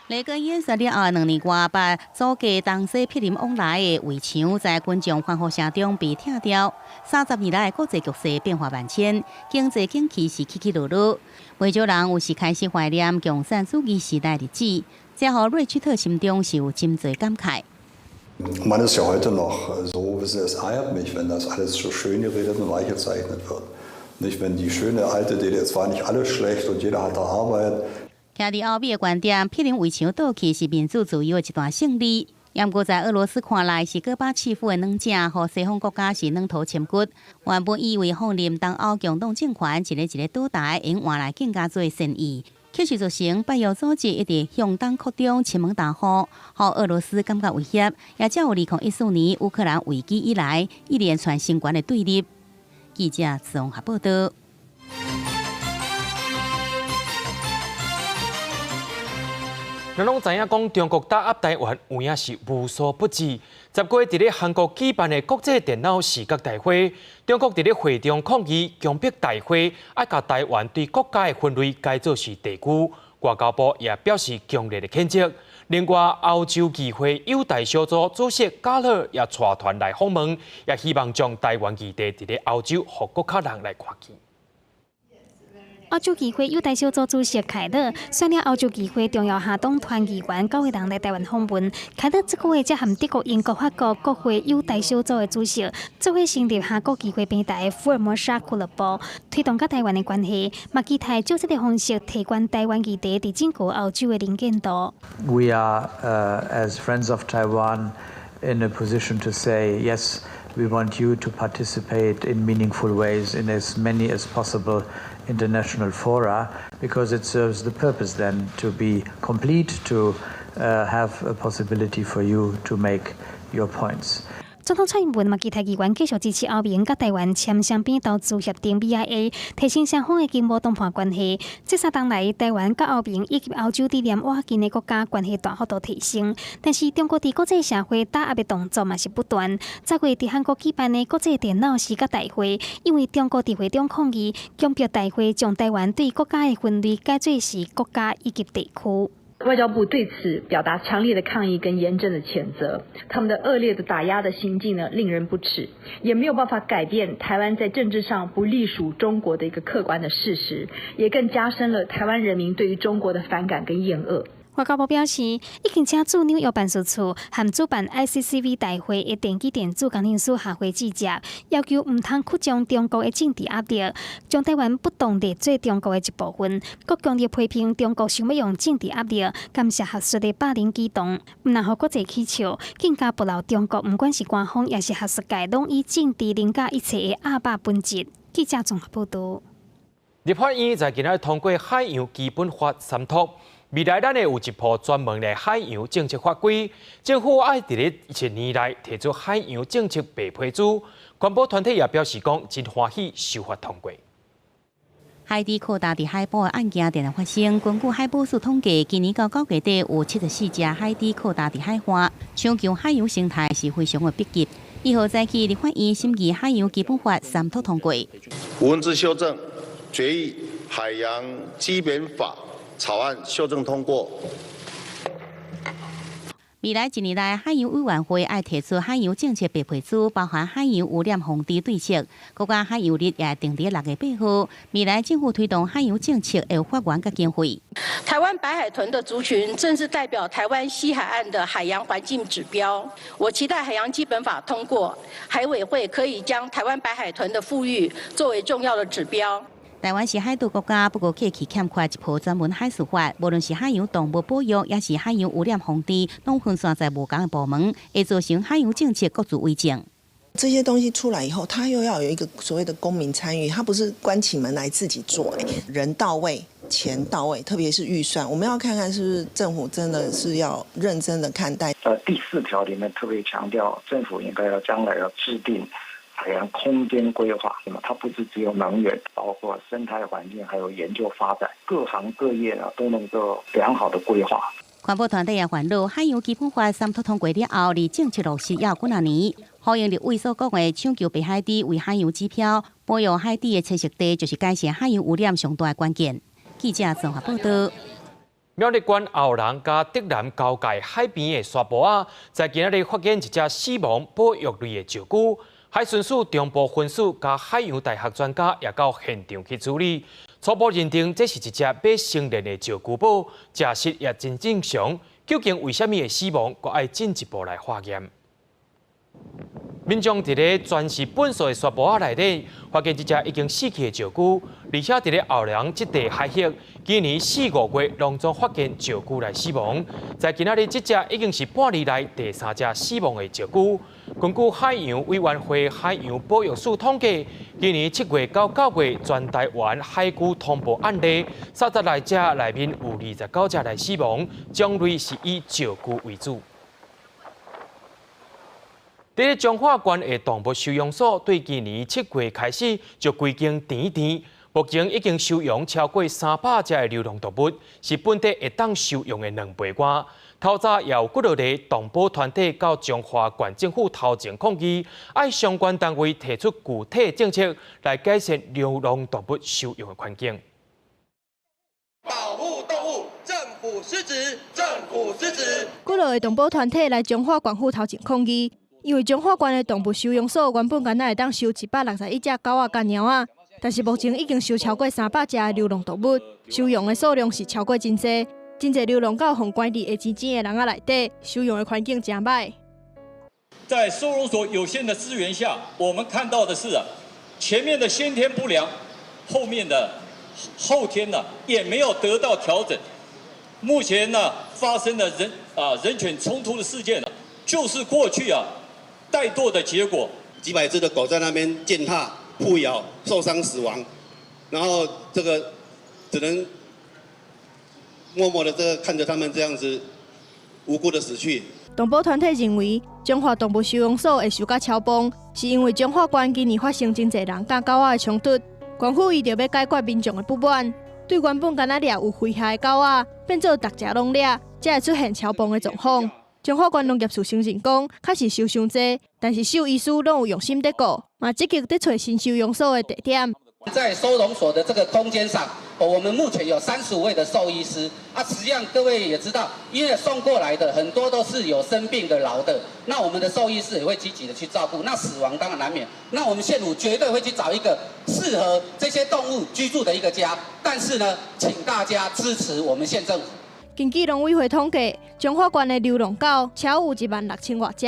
雷根演說了後，2年外，把阻隔東西柏林往來的圍牆在群眾歡呼聲中被拆掉。30年來，國際局勢變化萬千，經濟景氣是起起落落，袂少人有時開始懷念共產主義時代日子，這予瑞曲特心中是有真濟感慨。 Man ist ja heute noch so, wissen Sie, es ärgert mich, wenn das alles so schön geredet und weich gezeichnet wird. Nicht, wenn die schöne alte DDR, es war nicht alles schlecht und jeder hatte Arbeit. 徛佇歐美的觀點，柏林圍牆倒去是民主自由的一段勝利。毋過在俄羅斯看來，是戈巴契夫的軟正，予西方國家是軟塗深骨。原本以為放任東歐共黨政權一个一个倒台，會換來更加濟善意，卻是造成北約組織一直向東擴張、侵門踏戶，予俄羅斯感覺威脅，也才有2014年烏克蘭危機以來一連串新懸的對立。記者綜合報道。咱攏知影講，中國打壓台灣有影是無所不至。10月佇咧韓國舉辦的國際電腦視覺大會，中國佇咧會中抗議，強迫大會愛共台灣對國家的分類改做是地區。外交部也表示強烈的譴責。另外，歐洲議會友台小組主席加勒也帶團來訪問，也希望將台灣議題佇咧歐洲予閣較人來看見。歐洲議會友台小組主席凱勒率領歐洲議會重要下黨團議員九個人來台灣訪問。凱勒這個月才和德國、英國、法國國會友台小組的主席做伙成立韓國議會平台福爾摩沙俱樂部，推動佮台灣的關係，嘛期待藉這个方式提懸台灣議題佇整個歐洲的能見度。 We are, as friends of Taiwan, in a position to say yes. We want you to participate in meaningful ways in as many as possible international fora, because it serves the purpose then to be complete, to have a possibility for you to make your points. 總統蔡英文嘛期待議員繼續支持歐盟佮台灣簽雙邊投資協定 BIA，提升雙方的經貿談判關係。這3冬來，台灣佮歐盟以及歐洲佇連倚近的國家關係大幅度提升。但是中國佇國際社會打壓的動作嘛是不斷。10月佇韓國舉辦的國際電腦視覺大會，因為中國佇會中抗議，強迫大會將台灣對國家的分類改做是國家以及地區。外交部對此表達強烈的抗議跟嚴正的譴責，他們的惡劣的打壓的行徑呢，令人不齒，也沒有辦法改變台灣在政治上不隸屬中國的一個客觀的事實，也更加深了台灣人民對於中國的反感跟厭惡。外交部表示，已經請駐紐約辦事處和主辦 ICCV 大會的電機電子工程師學會致謝，要求毋通擴張中國的政治壓力，將台灣不當列做中國的一部分，閣強烈批評中國想欲用政治壓力干涉學術的霸凌舉動，毋但予國際起笑，更加暴露中國毋管是官方抑是學術界，攏以政治凌駕一切的鴨霸本質。記者綜合報導。立法院在今仔日通過海洋基本法三讀。未來咱會有一部專門的海洋政策法規，政府愛佇咧一年內提出海洋政策白皮書。環保團體也表示講，真歡喜修法通過。海豬擴大佇海埔的案件定定發生。根據海保署統計，今年到9月底有74隻海豬擴大佇海岸，搶救海洋生態是非常的迫切。1號早起，立法院審議海洋基本法三讀通過。文字修正決議海洋基本法草案修正通過。未來一年內，海洋委員會愛提出海洋政策白皮書，包含海洋污染防治對策。國家海洋日也定佇6月8號。未來政府推動海洋政策會有法源佮經費。台灣白海豚的族群正是代表台灣西海岸的海洋環境指標。我期待海洋基本法通過，海委會可以將台灣白海豚的復育作為重要的指標。台灣是海島國家，不過過去欠缺一部專門海事法，無論是海洋動物保育，抑是海洋污染防治，攏分散在無仝的部門，會造成海洋政策各自為政。這些東西出來以後，他又要有一個所謂的公民參與，他不是關起門來自己做，人到位，錢到位，特別是預算，我們要看看是不是政府真的是要認真的看待。第4條裡面特別強調，政府應該要將來要制定海洋空間規劃，那麼它不是只有能源，包括生態環境，還有研究發展，各行各業呢都能夠良好的規劃。環保團體也煩惱，海洋基本法三讀通過了後，離政策落實猶幾若年。呼應立委所講的，搶救白海豬為海洋指標，保育海豬的棲息地，就是改善海洋污染上大的關鍵。記者綜合報導。苗栗縣後龍佮竹南交界海邊的沙埔仔，在今仔日發現一隻死亡保育類的石龜。海巡署中部分署佮海洋大學專家也到現場去處理，初步認定這是一隻欲成年的石龜寶，食食也真正常。究竟為啥物會死亡，閣愛進一步來化驗。民眾佇咧全是糞埽的沙埔仔內底，發現一隻已經死去的石龜，而且佇咧後龍這塊海域，今年4、5月攏總發現石龜來死亡。在今仔日，這隻已經是半年內第三隻死亡的石龜。根據海洋委員會海洋保育署統計，今年7月到9月，全台灣海龜通報案例36隻內面有29隻來死亡，種類是以石龜為主。佇咧彰化縣的動物收容所，對今年7月開始就規間媞媞，目前已經收容超過300隻的流浪動物，是本地會當收容的兩倍外。透早也有幾落个動保團體到彰化縣政府頭前抗議，愛相關單位提出具體政策來改善流浪動物收容的環境。保護動物，政府失職，政府失職。幾落个動保團體來彰化縣府頭前抗議。因為彰化縣的動物收容所原本干焦會當收161隻狗仔佮貓仔，但是目前已經收超過300隻的流浪動物，收容的數量是超過真濟，真濟流浪狗予關佇會錢錢的籠仔內底，收容的環境誠䆀。在收容所有限的資源下，我們看到的是啊，前面的先天不良，後面的後天呢也沒有得到調整。目前呢發生的人犬衝突的事件呢，就是過去啊。怠惰的結果，幾百隻的狗在那邊踐踏、互咬、受傷、死亡，然後這個只能默默的這個看着他們這樣子無辜的死去。動保團體認為，彰化動物收容所會收甲超崩，是因為彰化縣今年發生真濟人佮狗仔的衝突，縣府為著欲解決民眾的不滿，對原本干焦掠有危害的狗仔，變做逐隻攏掠，才會出現超崩的狀況。彰化縣農業處承認講，確實收傷濟，但是獸醫師攏有用心佇顧，嘛積極佇揣新收容所的地點。在收容所的這個空間上，我們目前有35位的獸醫師。啊，實際上各位也知道，因為送過來的很多都是有生病的老的，那我們的獸醫師也會積極的去照顧。那死亡當然難免，那我們縣府絕對會去找一個適合這些動物居住的一個家。但是呢，請大家支持我們縣政府。根據農委會統計，彰化縣的流浪狗超有1萬6千外隻。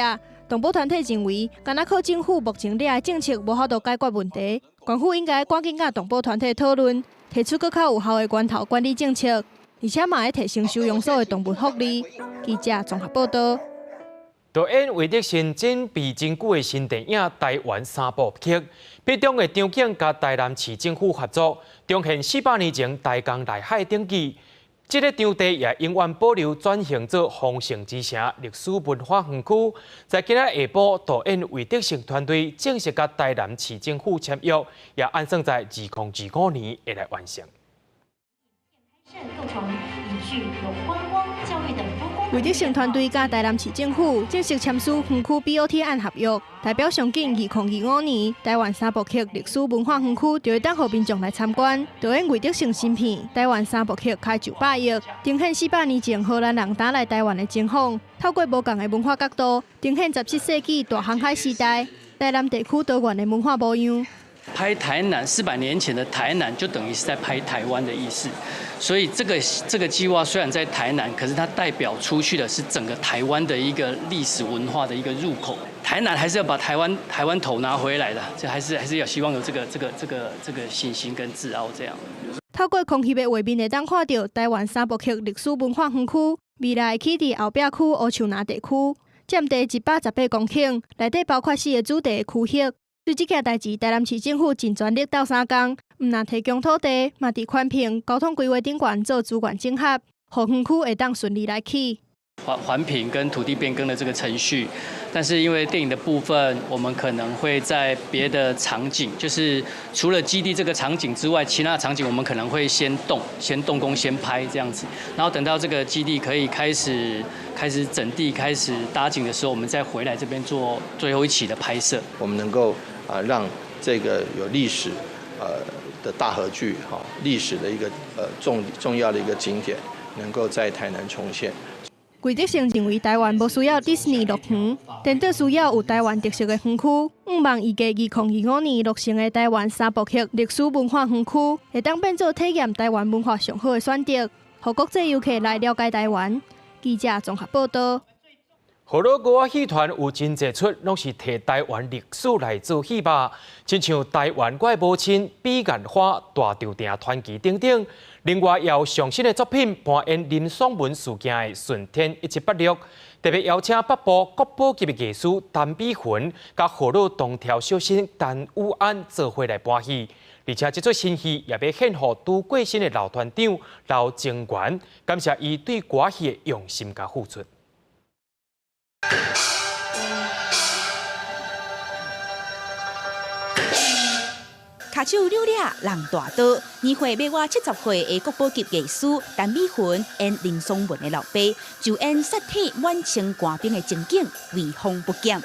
動保團體認為，干焦靠政府目前掠的政策無法度解決問題，縣府應該趕緊佮動保團體討論，提出閣較有效的源頭管理政策，而且嘛會提升收容所的動物福利。記者綜合報導。導演魏德聖準備真久的新電影《台灣三部曲》，片中的場景佮台南市政府合作，重現400年前台江內海登記。這个場地也永遠保留轉型做豐盛之城歷史文化園區。在今仔下晡，導演魏德聖團隊正式佮台南市政府簽約，也按算在2025年會來完成。魏德聖團隊佮台南市政府正式簽署園區 BOT 案合約，代表上緊2025年台灣三部曲歷史文化園區就會當予民眾來參觀。導演魏德聖新片《台灣三部曲》開900億，呈現400年前荷蘭人打來台灣的情況，透過無仝的文化角度，呈現17世紀大航海時代台南地區多元的文化模樣。拍台南400年前的台南，就等於是在拍台灣的意思。所以這個計劃雖然在台南，可是它代表出去的是整個台灣的一個歷史文化的一個入口。台南還是要把台灣頭拿回來的，這還是要希望有這個信心跟自傲這樣。透過空翕的畫面，會當看到台灣三部曲歷史文化園區，未來起佇後壁區烏樹林地區，佔地118公頃，內底包括4個主題的區域。對這件代誌，台南市政府盡全力鬥相共，毋但提供土地，嘛佇環評、交通規劃頂懸做資源整合，予園區會當順利來起。環評跟土地變更的這個程序，但是因為電影的部分，我們可能會在別的場景，就是除了基地這個場景之外，其他場景我們可能會先動工、先拍這樣子，然後等到這個基地可以開始整地、開始搭景的時候，我們再回來這邊做最後一期的拍攝。我們能夠讓這個有歷史的大河劇哈，歷史的一個重要的一個景點，能夠在台南重現。魏德聖認為台灣無需要迪士尼樂園，顛倒需要有台灣特色的園區。向望預計2025年落成的台灣三部曲歷史文化園區，會當變做體驗台灣文化上好的選擇，予國際遊客來了解台灣。記者綜合報導。河洛歌仔戲團有真濟齣，攏是提台灣歷史來做戲吧，親像台灣我的母親、彼岸花、大稻埕傳奇等等。另外，也有上新的作品扮演林爽文事件的《順天1786》，特別邀請北部國寶級的藝師陳美雲，佮河洛東調小生陳宇安做伙來搬戲。而且這齣新戲也欲獻予拄過身的老團長劉精元，感謝伊對歌戲的用心佮付出。跤手扭掠人大刀，年歲欲倚70歲的國寶級藝師陳美雲演林爽文的老爸，就演殺體滿清官兵的情景，威風不減。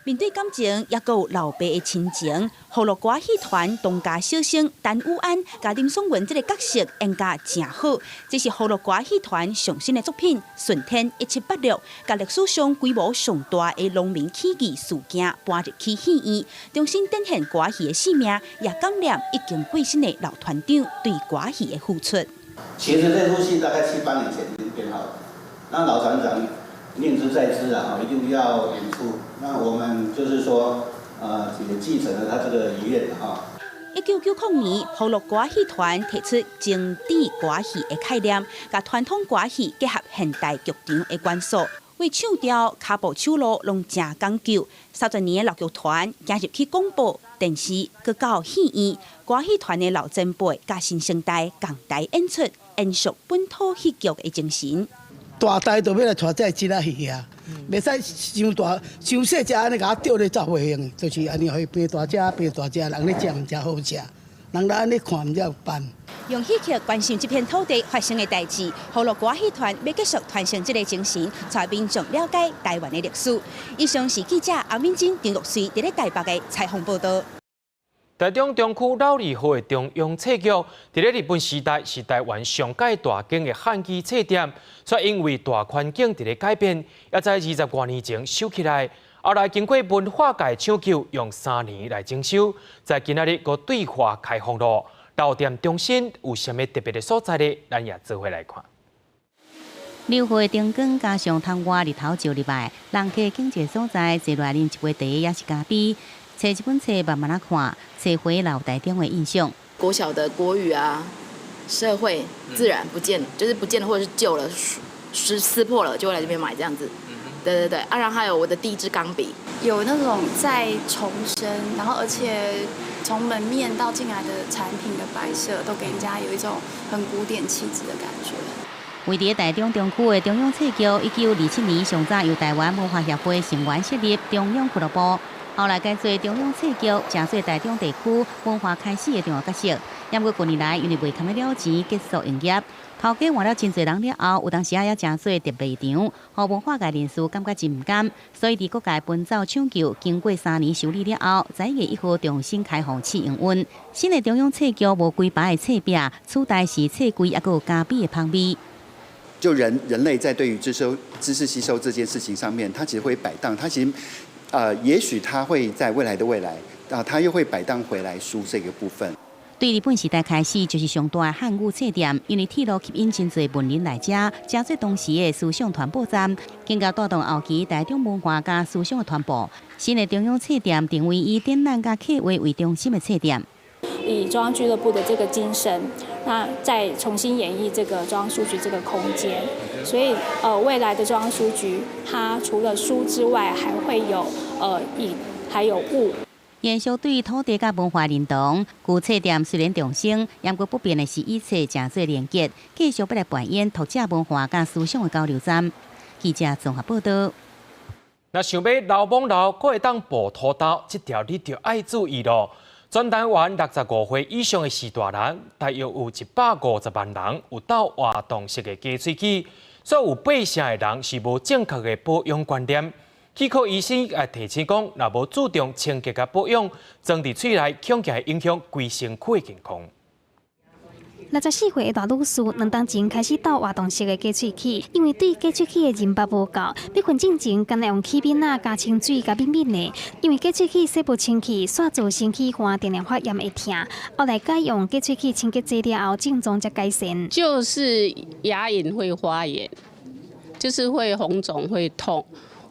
面對感情，猶閣有老爸的親情，河洛歌戲團當家小生陳宇安佮林爽文這個角色演甲誠好。這是河洛歌戲團上新的作品《順天1786》，共歷史上規模上大的農民起義事件搬入去戲院，重新展現歌戲的生命，也感念已經過身的老團長對歌戲的付出。其實這齣戲大概7、8年前已經編好了，那老團長念茲在茲啊，一定要演出。那我們就是說，也繼承了他這個遺願哈。1990年，河洛歌戲團提出精緻歌戲的概念，共傳統歌戲結合現代劇場的元素，為唱調、跤步、手路攏誠講究。30年的老劇團行入去廣播、電視，閣到戲院，歌戲團的老前輩佮新生代仝台演出，延續本土戲劇的精神。大台就欲來帶這個節仔戲啊，袂使傷大、傷細隻按呢共我吊咧走袂用，就是按呢，予伊變大隻、變大隻，人咧食才好食，人來按呢看毋才有伴。用戲曲關心這片土地發生的代誌，河洛歌戲團欲繼續傳承這個精神，帶民眾了解台灣的歷史。以上是記者阿敏珍、陳玉穗佇咧台北的採訪報導。台中中區老二號的中央冊局，佇咧日本時代是台灣上蓋大間的漢語冊店，卻因為大環境佇咧改變，也在20外年前收起來。後來經過文化界搶救，用3年來整修，在今仔日閣對外開放囉。老店中心有啥物特別的所在呢？咱也做伙來看。流花燈光加上窗外日頭照入來，人客景緻所在，坐落來啉一杯茶抑是咖啡，揣一本冊慢慢仔看，揣回老台中的印象。國小的國語啊，社會、自然不見，就是不見了，或者是舊了、撕破了，就會來這邊買這樣子。對對對，啊，然後還有我的第一支鋼筆，有那種在重生，然後而且從門面到進來的產品的擺設，都給人家有一種很古典氣質的感覺。位佇台中中區的中央冊局，1927年上早由台灣文化協會成員設立中央俱樂部，後來改做中央冊局，成做台中地區文化開始的重要角色。不過近年來因為賣堪了錢，結束營業。頭家換了真濟人了後，有當時仔也成做特賣場，予文化界人士感覺真毋甘，所以佇各界奔走搶救，經過3年修理了後，11月1號重新開放試營運。新的中央冊局無規排的冊壁，取代是冊櫃，抑閣有咖啡的香味。就人類在對於知識吸收這件事情上面，它其實會擺盪，它其實，也許它會在未來的未來，啊，它又會擺盪回來書這個部分。對日本時代開始就是上大的漢語冊店，因為鐵路吸引真濟文人來遮，成做當時的思想傳播站，更加帶動後期台中文化佮思想的傳播。新的中央冊店定位以展覽佮客畫為中心的冊店。以中央俱樂部的這個精神，那再重新演繹這個中央書局這個空間。所以，未來的中央書局，它除了書之外，還會有影，還有物。延續對土地佮文化認同，舊冊店雖然重生，毋過不變的是以冊成做連結，繼續欲來扮演讀者文化佮思想的交流站。記者綜合報道。若想欲老罔老，閣會當哺土豆，這條你就愛注意囉。全台灣65歲以上的序大人，大約有150萬人有鬥活動式的假喙齒，所以有八成的人是無正確的保養觀念。齒科醫生也提醒講，若無注重清潔佮保養，裝佇喙內恐驚會影響規身軀的健康。64歲的大女士，2冬前開始鬥活動式的假喙齒，因為對假喙齒的認捌無夠，欲睏進前，干焦用起敏仔加清水共抿抿的。因為假喙齒洗無清氣，煞造成齒患，定定發炎會疼。後來改用假喙齒清潔劑了後，症狀才改善。就是牙齦會發炎，就是會紅腫、會痛。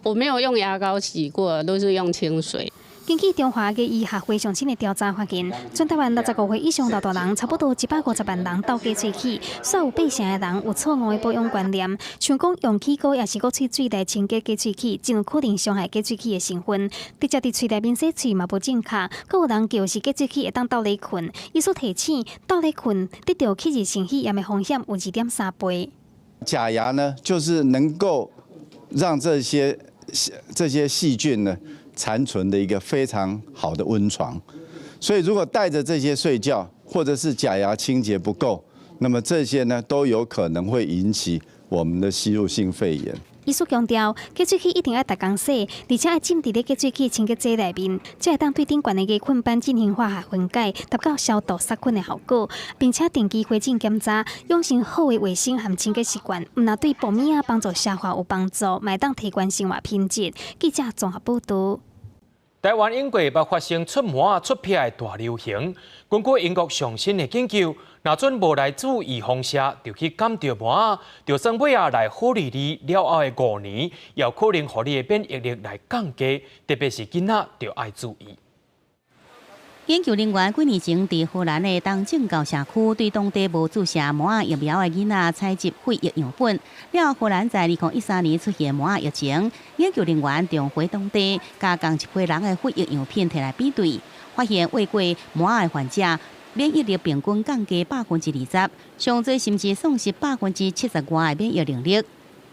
我沒有用牙膏洗過，都是用清水。根據中華牙醫學會上新的調查發現，全台灣65歲以上老大人，差不多150萬人鬥假喙齒，煞有八成的人有錯誤的保養觀念，像講用齒膏抑是閣喙水來清潔假喙齒，真有可能傷害假喙齒的成分。直接佇喙內面洗喙嘛無正確，閣有人叫是假喙齒會當鬥咧睏。醫師提醒，鬥咧睏得著氣滯性肺炎的風險有2.3倍。假牙呢，就是能夠讓這些細菌呢殘存的一個非常好的溫床，所以如果帶着這些睡覺，或者是假牙清潔不夠，那麼這些呢都有可能會引起我們的吸入性肺炎。醫師強調，假喙齒一定愛逐工洗，而且愛浸佇咧假喙齒清潔劑內面，才會當對頂懸的牙菌斑進行化學分解，達到消毒殺菌的效果，並且定期回診檢查，養成好的衛生和清潔習慣，毋但對哺物仔幫助消化有幫助，嘛會當提懸生活品質。記者綜合報道。台灣英國捌發生出痲出癖的大流行。根據英國上新的研究，若準無來注預防射，就去咬著痲，就算尾仔來好利利了後的5年，也有可能予你的免疫力來降低，特別是囡仔就愛注意。研究人員幾年前佇荷蘭的東正教社區對當地無注射痲仔疫苗的囡仔採集血液樣本。了後，荷蘭在2013年出現痲仔疫情，研究人員重回當地，共仝一批人的血液樣品提來比對，發現餵過痲仔的患者免疫力平均降低20%，上濟甚至喪失70外的免疫能力。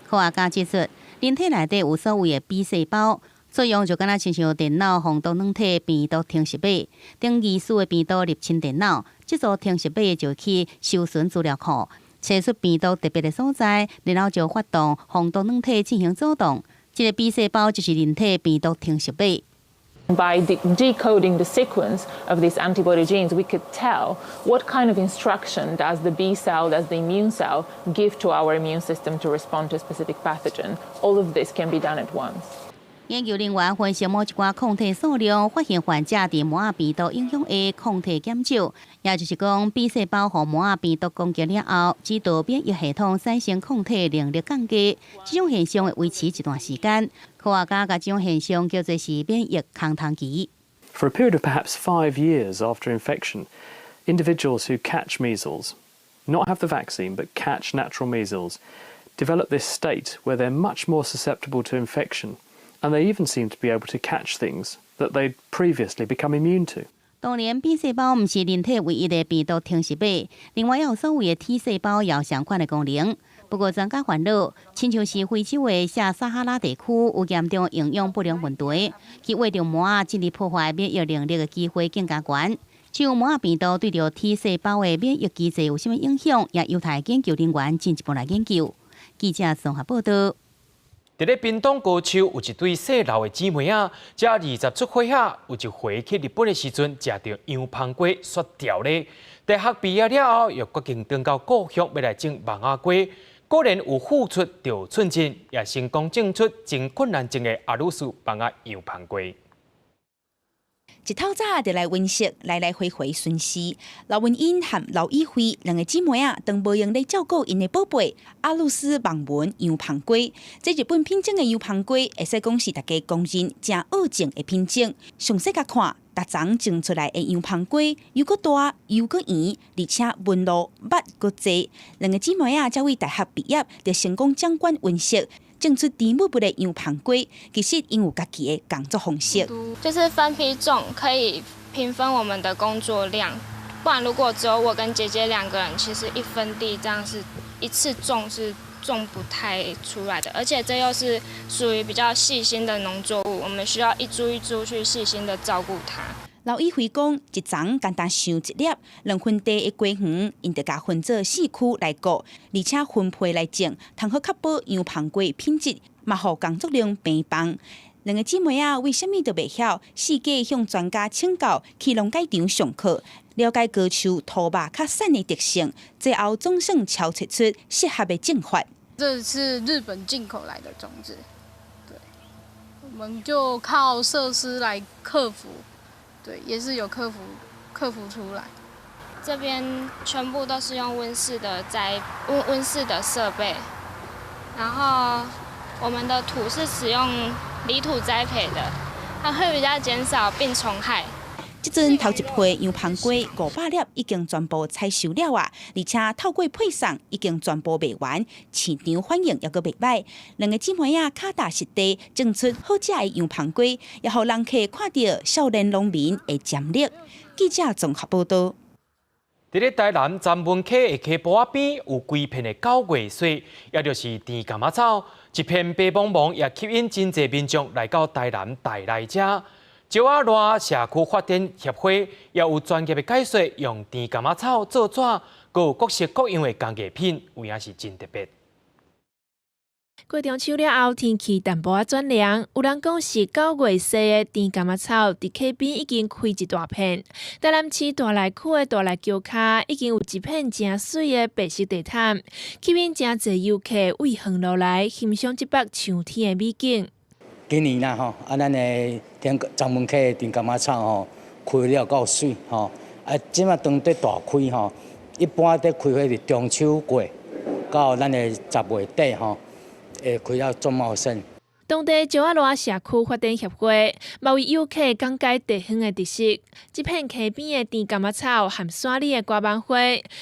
科學家指出，人體內底有所謂的 B 細胞。作用就敢若親像電腦防毒軟體病毒程式碼，當疑似的病毒入侵電腦，這組程式碼就去搜尋資料庫，揣出病毒特別的所在，然後就發動防毒軟體進行阻擋。這個 B 細胞就是人體病毒程式碼。 By decoding the sequence of these antibody genes, we could tell what kind of instruction does the B cell, does the immune cell give to our immune system to respond to a specific pathogen. All of this can be done at once. 研究人員分析某一寡抗體數量，發現患者佇麻仔病毒影響下抗體減少，也就是講，B 細胞予麻仔病毒攻擊了後，指導免疫系統產生抗體能力降低，這種現象會維持一段時間。科學家共這種現象叫做是免疫空窗期。 For a period of perhaps 5 years after infection, individuals who catch measles, not have the vaccine but catch natural measles, develop this state where they're much more susceptible to infection. And they even seem to be able to catch things that they'd previously become immune to. 當然，B 細胞毋是人體唯一的病毒吞食碼，另外也有所謂的 T 細胞也有相款的功能。不過，專家煩惱，親像是非洲的下撒哈拉地區有嚴重營養不良問題，其餵著麻仔進而破壞免疫能力的機會更加懸。像麻仔病毒對著 T 細胞的免疫機制有啥物影響，也有待研究人員進一步來研究。記者綜合報道。佇咧屏東高丘有一對姓劉的姊妹仔，這20出歲仔，有一回去日本的時陣，食著洋芳瓜煞著咧。大學畢業了後，又決定轉到故鄉，欲來種蠓仔瓜。果然有付出就有寸進，也成功種出真困難種的阿魯斯蠓仔洋芳瓜。一透早就來溫室，來來回回巡視。劉文英和劉以慧兩个姊妹仔，當無閒咧照顧𪜶的寶貝阿魯斯網紋洋芳瓜。這日本品種的洋芳瓜，會使講是大家公認誠好種的品種。詳細共看，逐叢種出來的洋芳瓜又閣大又閣圓，而且紋路密閣濟。兩个姊妹仔才為大學畢業就成功掌管溫室。種出甜蜜蜜的洋芳瓜，其實𪜶有家己的工作方式。就是分批種，可以平分我們的工作量。不然如果只有我跟姐姐兩個人，其實一分地這樣是一次種是種不太出來的。而且這又是屬於比較細心的農作物，我們需要一株一株去細心的照顧它。劉以輝講，一叢干焦想一粒，2分地的瓜園，𪜶就共分做四區來顧，而且分批來種，通好確保洋芳瓜品質，嘛予工作量平放。兩个姊妹仔為啥物都袂曉，四界向專家請教，去農改場上課，了解高樹土肉較散的特性，最後總算敲出出適合的種法。這是日本進口來的種子，對，我們就靠設施來克服。對，也是有克服出來。這邊全部都是用溫室的栽溫溫室的設備，然後我們的土是使用犁土栽培的，它會比較減少病蟲害。這陣頭一批洋芳瓜500粒已經全部採收了啊，而且透過配送已經全部賣完，市場反應猶閣袂䆀。兩个姊妹仔跤踏實地種出好食的洋芳瓜，也予人客看著少年農民的潛力。記者綜合報道。佇咧台南曾文溪的溪埔仔邊有規片的九月雪，也就是甜柑仔草，一片白茫茫，也吸引真濟民眾來到台南大內遮。石仔賴社區發展協會也有專業的解說，用甜柑仔草做紙，閣有各式各樣的工藝品，有影是真特別。過中秋了後，天氣淡薄仔轉涼，有人講是9月雪的甜柑仔草，佇溪邊已經開一大片。台南市大內區的大內橋跤已經有一片誠媠的白色地毯，吸引誠濟遊客為遠路來欣賞這幅秋天的美景。今年啦吼，啊，咱的天曾文溪的甜柑仔草吼，開了夠媠吼，啊，這馬當佇大開吼，一般佇開花佇中秋過到咱的10月底吼，會開了足茂盛。當地石仔賴社區發展協會嘛為遊客講解地方的特色。這片溪邊的甜柑仔草和山裡的瓜芒花，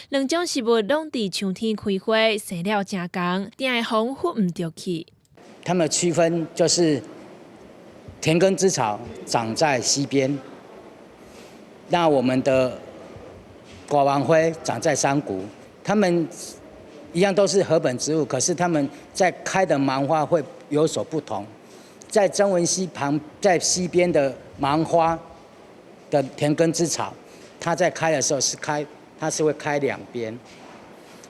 兩種植物攏佇秋天開花，生了誠仝，定會予人唬毋著去。他們區分就是田根之草長在溪邊，那我們的瓜芒花長在山谷，它們一樣都是禾本植物，可是它們在開的芒花會有所不同。在曾文溪旁，在溪邊的芒花的田根之草，它在開的時候是開，它是會開兩邊。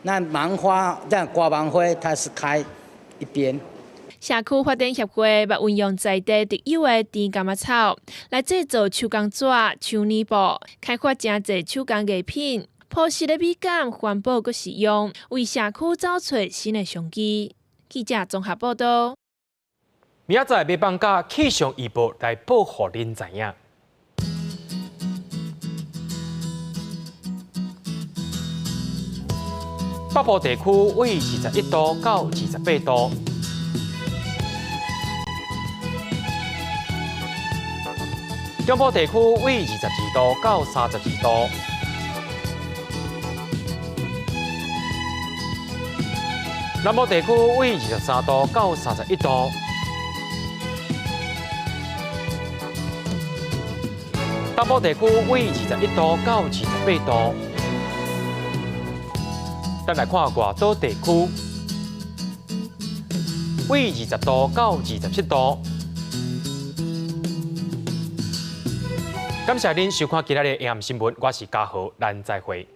那芒花，那瓜芒花，它是開一邊。社區發展協會嘛運用在地特有的甜柑仔草來製作手工紙、手呢布，開發誠濟手工藝品，樸實的美感，環保閣實用，為社區找出新的商機。記者綜合報道。明仔載欲放假，氣象預報來報予恁知影。北部地區為21度到28度，中部地區為22度到32度，南部地區為23度到31度，東部地區為21度到28度。咱來看外島地區，為20度到27度。感謝恁收看今仔日的 AM 新聞，我是嘉豪，咱再會。